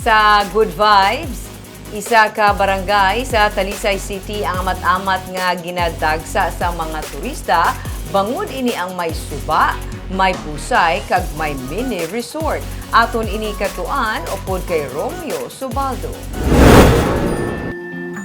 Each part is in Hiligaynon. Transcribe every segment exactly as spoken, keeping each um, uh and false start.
Sa Good Vibes, isa ka barangay sa Talisay City ang amat-amat nga ginadagsa sa mga turista, bangod ini ang may suba, may busay, kag may mini resort. Aton ini katuan upod kay Romeo Subaldo.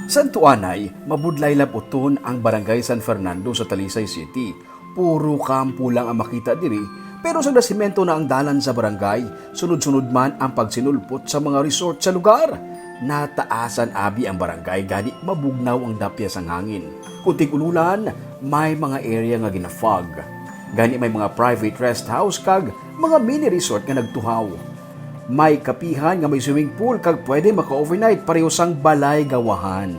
Santuanay, mabudlay laputon ang Barangay San Fernando sa Talisay City. Puro kampo lang ang makita diri, pero sa nasemento na ang dalan sa barangay, sunod-sunod man ang pagsinulpot sa mga resort sa lugar. Nataasan abi ang barangay, gani mabugnaw ang dapya sang hangin. Kung tig-ululan, may mga area nga gina-fog. Gani may mga private rest house kag mga mini resort nga nagtuhaw. May kapihan nga may swimming pool kag pwede maka-overnight pareho sang balay gawahan.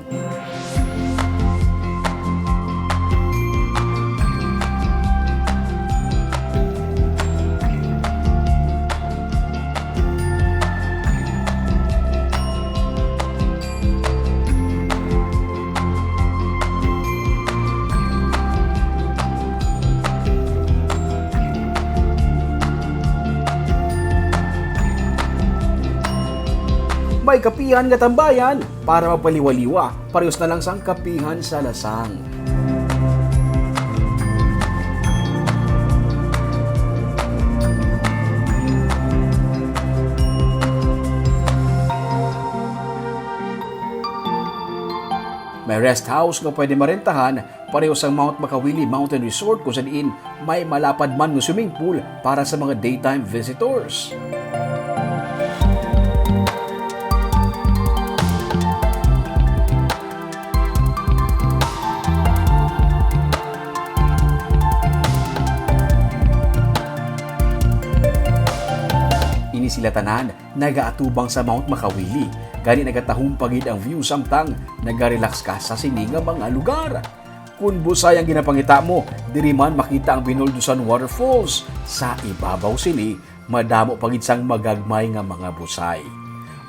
May kapihan nga tambayan para magpaliwaliwa, parehas na lang sang kapihan sa Lasang. May rest house nga pwede marentahan, pareho sang Mount Makawili Mountain Resort, kung sa diin may malapad man nga swimming pool para sa mga daytime visitors. Ini sila tanan nagaatubang sa Mount Makawili, gani nagatahom pa gid ang view samtang nagarelax ka sa sini nga mga lugar. Kon busay ang ginapangita mo, diri man makita ang Binuldusan Waterfalls. Sa ibabaw sini, madamo pa gid sang magagmay nga mga busay.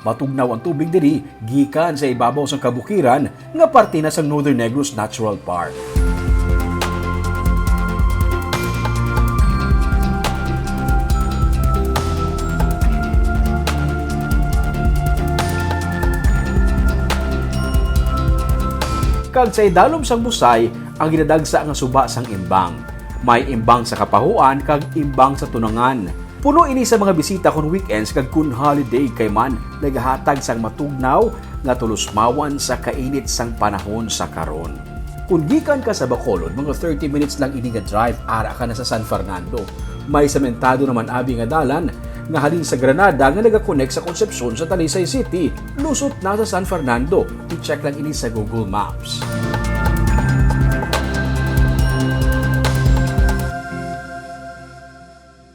Matugnaw ang tubig diri gikan sa ibabaw sang kabukiran nga parte na sang Northern Negros Natural Park. Kag sa idalom sang busay, ang ginadagsa nga suba sang imbang. May imbang sa kapahuan kag imbang sa tunangan. Puno ini sa mga bisita kon weekends kag kon holiday, kay man nagahatag sang matugnaw nga tulusmawan sa kainit sang panahon sa karon. Kon gikan ka sa Bacolod, mga thirty minutes lang ini nga drive, ara ka na sa San Fernando. May sementado naman abi nga dalan nga halin sa Granada nga nagakonek sa Concepcion sa Talisay City, lusot na sa San Fernando. I-check lang ini sa Google Maps.